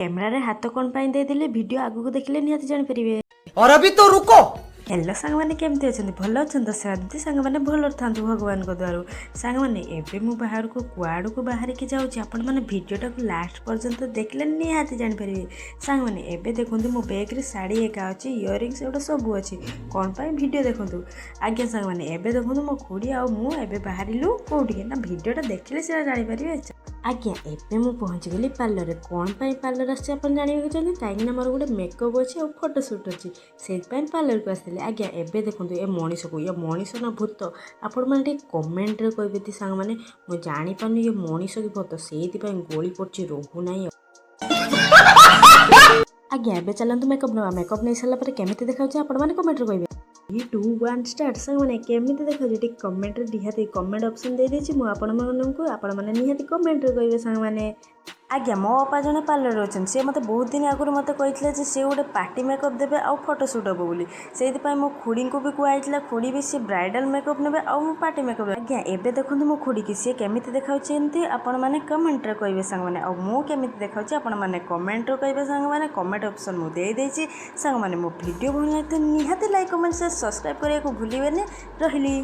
କ୍ୟାମେରାରେ ହାତ କ'ଣ ପାଇଁ ଦେଇଦେଲେ, ଭିଡ଼ିଓ ଆଗକୁ ଦେଖିଲେ ନିହାତି ଜାଣିପାରିବେ। और अभी तो रुको। ହ୍ୟାଲୋ ସାଙ୍ଗମାନେ, କେମିତି ଅଛନ୍ତି? ଭଲ ଅଛନ୍ତି ତ? ସେମିତି ସାଙ୍ଗମାନେ ଭଲରେ ଥାନ୍ତୁ ଭଗବାନଙ୍କ ଦ୍ୱାରୁ। ସାଙ୍ଗମାନେ, ଏବେ ମୁଁ ବାହାରକୁ କୁଆଡ଼କୁ ବାହାରିକି ଯାଉଛି, ଆପଣମାନେ ଭିଡ଼ିଓଟାକୁ ଲାଷ୍ଟ ପର୍ଯ୍ୟନ୍ତ ଦେଖିଲେ ନିହାତି ଜାଣିପାରିବେ। ସାଙ୍ଗମାନେ, ଏବେ ଦେଖନ୍ତୁ, ମୋ ବ୍ୟାଗ୍ରେ ଶାଢ଼ୀ ଏକା ଅଛି, ଇୟରିଙ୍ଗସ୍ ଏଗୁଡ଼ା ସବୁ ଅଛି। କ'ଣ ପାଇଁ, ଭିଡ଼ିଓ ଦେଖନ୍ତୁ। ଆଜ୍ଞା ସାଙ୍ଗମାନେ, ଏବେ ଦେଖନ୍ତୁ, ମୋ ଖୁଡ଼ି ଆଉ ମୁଁ ଏବେ ବାହାରିଲୁ କେଉଁଠିକି ନା, ଭିଡ଼ିଓଟା ଦେଖିଲେ ସେଇଟା ଜାଣିପାରିବେ। ଆଜ୍ଞା, ଏବେ ମୁଁ ପହଞ୍ଚିଗଲି ପାର୍ଲରରେ। କ'ଣ ପାଇଁ ପାର୍ଲର ଆସିଛି, ଆପଣ ଜାଣିବାକୁ ଚାହୁଁଛନ୍ତି? କାହିଁକିନା ମୋର ଗୋଟେ ମେକଅପ୍ ଅଛି ଆଉ ଫଟୋ ସୁଟ୍ ଅଛି, ସେଇଥିପାଇଁ ପାର୍ଲରକୁ ଆସିଥିଲି। ଆଜ୍ଞା, ଏବେ ଦେଖନ୍ତୁ ଏ ମଣିଷକୁ। ଏ ମଣିଷ ନା ଭୂତ, ଆପଣମାନେ ଟିକେ କମେଣ୍ଟରେ କହିବେ ତି ସାଙ୍ଗମାନେ। ମୁଁ ଜାଣିପାରୁନି ଇଏ ମଣିଷ କି ଭୂତ, ସେଇଥିପାଇଁ ଗଳି ପଡ଼ୁଛି, ରହୁନାହିଁ। ଆଜ୍ଞା, ଏବେ ଚାଲନ୍ତୁ ମେକଅପ୍ ନେବା। ମେକଅପ୍ ନେଇ ସାରିଲା ପରେ କେମିତି ଦେଖାଯାଉଛି, ଆପଣମାନେ କମେଣ୍ଟରେ କହିବେ। 3, 2, 1, ଷ୍ଟାର୍ଟ। ସାଙ୍ଗମାନେ, କେମିତି ଦେଖାଯାଉଛି, ଟିକେ କମେଣ୍ଟରେ ନିହାତି କମେଣ୍ଟ ଅପସନ୍ ଦେଇଦେଇଛି ମୁଁ ଆପଣମାନଙ୍କୁ। ଆପଣମାନେ ନିହାତି କମେଣ୍ଟରେ କହିବେ ସାଙ୍ଗମାନେ। ଆଜ୍ଞା, ମୋ ଅପା ଜଣେ ପାର୍ଲରରେ ଅଛନ୍ତି। ସେ ମୋତେ ବହୁତ ଦିନ ଆଗରୁ ମୋତେ କହିଥିଲେ ଯେ ସେ ଗୋଟେ ପାର୍ଟି ମେକଅପ୍ ଦେବେ ଆଉ ଫଟୋ ସୁଟ୍ ହେବ ବୋଲି। ସେଇଥିପାଇଁ ମୋ ଖୁଡ଼ିଙ୍କୁ ବି କୁହାହେଇଥିଲା। ଖୁଡ଼ି ବି ସେ ବ୍ରାଇଡ଼ାଲ୍ ମେକଅପ୍ ନେବେ ଆଉ ମୁଁ ପାର୍ଟି ମେକଅପ୍। ଆଜ୍ଞା, ଏବେ ଦେଖନ୍ତୁ ମୋ ଖୁଡ଼ିକି। ସିଏ କେମିତି ଦେଖାଉଛନ୍ତି, ଆପଣମାନେ କମେଣ୍ଟରେ କହିବେ ସାଙ୍ଗମାନେ। ଆଉ ମୁଁ କେମିତି ଦେଖାଉଛି, ଆପଣମାନେ କମେଣ୍ଟରେ କହିବେ ସାଙ୍ଗମାନେ। କମେଣ୍ଟ ଅପସନ୍ ମୁଁ ଦେଇଦେଇଛି। ସାଙ୍ଗମାନେ, ମୋ ଭିଡ଼ିଓ ଭଲ ଲାଗିଥିଲେ ନିହାତି ଲାଇକ୍, କମେଣ୍ଟ, ସେୟାର, ସବସ୍କ୍ରାଇବ୍ କରିବାକୁ ଭୁଲିବେନି। ରହିଲି।